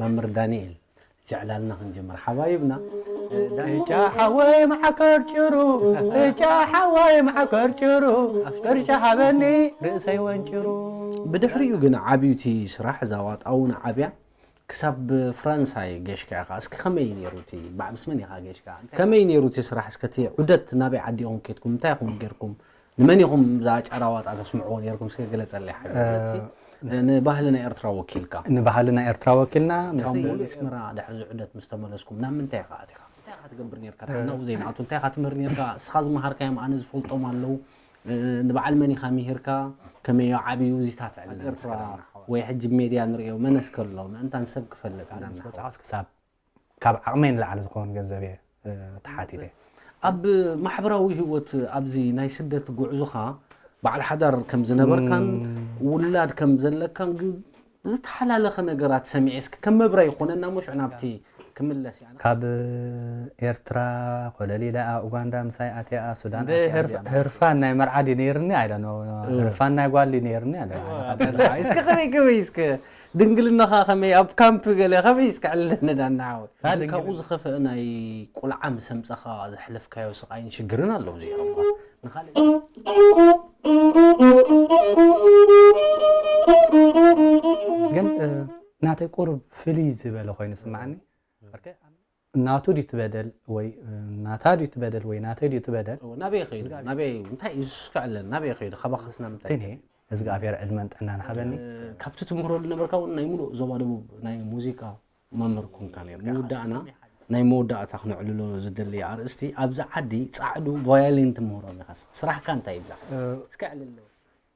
መምህር ዳንኤል፣ ሸዕላልና ክንጀምር ሓባይብና። እጫ ሓወይ መዓከር ጭሩ፣ እጫ ሓወይ መዓከር ጭሩ፣ ቅርጫ ሃበኒ ርእሰይ ወንጭሩ። ብድሕሪኡ ግን ዓብዩ እቲ ስራሕ፣ እዛ ዋጣ እውን ዓብያ። ክሳብ ፍራንሳይ ገሽካ ኢኻ። እስኪ ከመይ ነይሩ እቲ፣ ባዕ-፣ ምስ መን ኢኻ ገሽካ? ከመይ ነይሩ እቲ ስራሕ? እስከ እቲ ዑደት ናበይ ዓዲ ኢኹም ኬድኩም? እንታይ ኢኹም ጌርኩም? ንመን ኢኹም እዛ ጫራ ዋጣ ተስምዕዎ ነይርኩም? እስከ ግለጸለይ ሓቢብካ። እ፣ ንባህሊ ናይ ኤርትራ ወኪልካ። ንባህሊ ናይ ኤርትራ ወኪልና ካብ ምስ ሙሉእ ኣስመራ ድሕሪ እዚ ዑደት ምስ ተመለስኩም ናብ ምንታይ ኢኻ ኣቲኻ? እንታይ ኢኻ ትገብር ነይርካ? እ፣ ናብኡ ዘይንኣቱ እንታይ ኢኻ ትምህር ነይርካ? እስኻ ዝመሃርካዮም ኣነ ዝፈልጦም ኣለዉ። እ፣ ንበዓል መን ኢኻ ምሂርካ? ከመይ እዩ ዓብዩ? እዚታት ዕልል ኤርትራ እስከ ዳና ሓዋ። ወይ ሕጂ ሜድያ ንርእዮ መነስ ከሎ ምእንታን ሰብ ክፈልጥ ዳና ሓዋ። ወጻዕስ ክሳብ ካብ ዓቕመይ ንላዕሊ ዝኸውን ገንዘብ እየ፣ እ፣ ተሓቲተ። ኣብ ማሕበራዊ ህይወት ኣብዚ ናይ ስደት ጉዕዞኻ በዓል ሓዳር ከም ዝነበርካን እም። ውላድ ከም ዘለካን ግን ዝተሓላለኸ ነገራት ሰሚዐ። እስኪ ከም መብርሂ ይኾነና እሞ ሽዑ ናብቲ ክምለስ እያ። ካብ ኤርትራ ኮለል ኢለ ኣብ ኡጋንዳ ምሳይ ኣትያ፣ ሱዳን እንደ ኣትያ ህርፍ-፣ እዚኣ። ህርፋን ናይ መርዓ ድዩ ነይርኒ? I don't know። እ። ህርፋን ናይ ጓል ድዩ ነይርኒ? I don't know። እስከ ከመይ ከመይ እስከ ድንግልናኻ ከመይ ኣብ ካምፕ ገለ ከመይ እስከ ዕልለኒ ዳና ሓወይ። ታ ድንግል- ካብኡ ዝኸፍአ ናይ ቆልዓ ምስ ኣምጻኻ ዘሕለፍካዮ ስቓይን ሽግርን ኣሎ እዚኦም። ንኻልእ ግን፣ እ፣ ናተይ ቁሩብ ፍልይ ዝበለ ኮይኑ ስምዓኒ። ናቱ ድዩ ትበደል ወይ፣ እ፣ ናታ ድዩ ትበደል ወይ ናተይ ድዩ ትበደል? እዎ፣ ናበይ ኸይዱ? ናበይ፣ እንታይ እዩ ዝስካዕ ኣለን? ናበይ ኸይዱ? ካባኸስ ናብ ምንታይ? ትኔ፣ እግዚኣብሔር ዕድመን ጥዕናን ሃበኒ። እ፣ ካብቲ ትምህሮ ዝነበርካ እውን ናይ ሙሉእ ዞባ ደቡብ ናይ ሙዚቃ መምህር ኮንካ ነይርካ። ምውዳእና፣ ናይ መወዳእታ ክነዕልሎ ዝደሊ ኣርእስቲ፣ ኣብዚ ዓዲ ጻዕዱ ቫዮሊን ትምህሮም ኢኻ። ስራሕካ እንታይ እዩ ብዛዕባ? እ፣ እስከ ዕልሎ።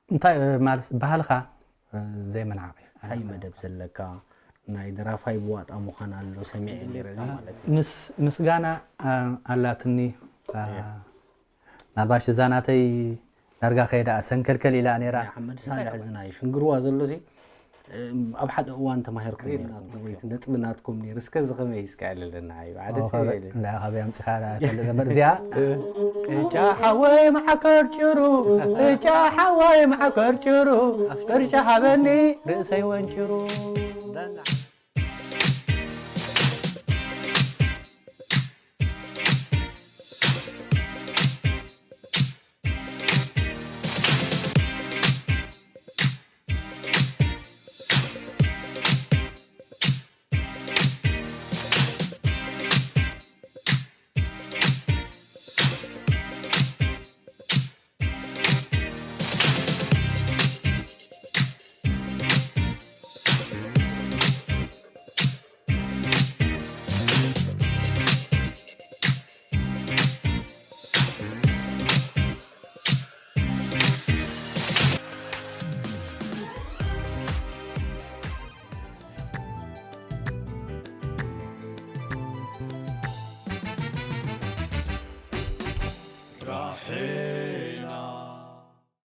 እንታይ፣ እ፣ ማለት ባህልኻ፣ እ፣ ዘይምንዓቕ እዩ። እንታይ መደብ ዘለካ? ናይ ደራፋይ ብዋጣ ምዃን ኣሎ ሰሚዐ ነይረ፣ እዚ ማለት እዩ። ምስ-፣ ምስጋና፣ እ፣ ኣላትኒ፣ እ፣ እያ። ናባሽ እዛ ናተይ ዳርጋ ከይዳ ሰንከልከል ኢላ ነይራ። ናይ ሓመድ ሳልሕ እዚ ናይ ሽንግርዋ ዘሎ ሲ፣ እም፣ ኣብ ሓደ እዋን ተማሂርኩም ነይርኩም፣ ወይ እቲ ነጥቢ ናትኩም ነይሩ። እስከ እዚ ከመይ እስከ ዕልለና እዩ። ሓደ ኦ፣ ሰብ ካበ-፣ የለ። እንዳ ካበይ ኣምጺኻ ዳ ተለ ነበር እዚኣ? ቅጫ ሓወይ መዓከር ጭሩ፣ ቅጫ ሓወይ መዓከር ጭሩ፣ ቅርጫ ሃበኒ ርእሰይ ወንጭሩ።